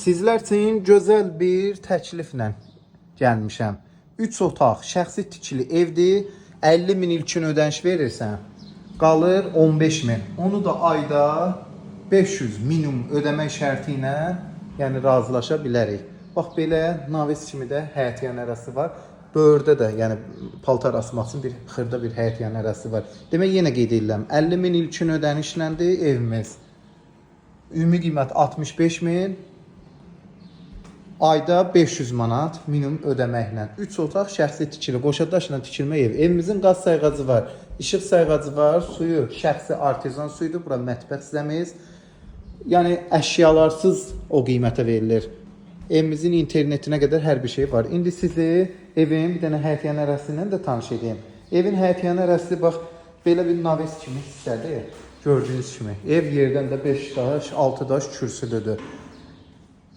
Sizlər üçün gözəl bir təkliflə gəlmişəm. 3 otaq, şəxsi tikili evdir. 50 min ilkin ödəniş verirsən, qalır 15 min. Onu da ayda 500 minimum ödəmək şərti ilə, yəni razılaşa bilərik. Bax belə naves kimi də həyət yanı ərazisi var. Böyürdə də, yəni paltar asmaq üçün bir xırda bir həyət yanı ərazisi var. Demək yenə qeyd edirəm, 50 min ilkin ödənişləndir evimiz. Ümumi qiymət 65 min. Ayda 500 manat minimum ödəməklə. 3 otaq şəxsi tikili, qoşa daşla tikilmə ev. Evimizin qaz sayğacı var, işıq sayğacı var, suyu şəxsi artezan suyudur. Bura mətbəx hissəmiz. Yəni əşyalarsız o qiymətə verilir. Evimizin internetinə qədər hər bir şey var. İndi sizi evin bir dənə həyətyanı ərazisi ilə də tanış edeyim. Evin həyətyanı ərazisi bax belə bir naves kimi hissədir. Gördüyünüz kimi. Ev yerdən də 5 daş, 6 daş kürsülüdür.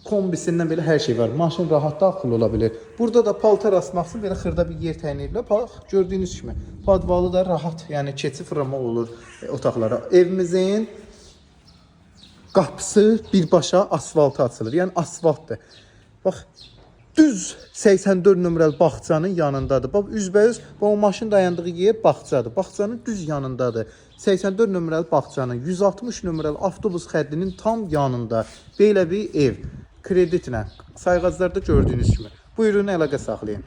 Kombisindən belə hər şey var. Maşın rahat daxil ola bilir. Burada da paltar asmaq üçün belə xırda bir yer təyin ediblər. Bax, gördüyünüz kimi podvalı da rahat, yəni keçib fırlamaq olur otaqlara. Evimizin qapısı birbaşa asfalta açılır. Yəni asfaltdır. Bax, düz 84 nömrəli bağçanın yanındadır. Bax, üzbəüz bax, o maşın dayandığı yer bağçadır. Bağçanın düz yanındadır. 84 nömrəli bağçanın 160 nömrəli avtobus xəttinin tam yanında belə bir ev kreditlə sayğaclarda gördüyünüz kimi. Buyurun, əlaqə saxlayın.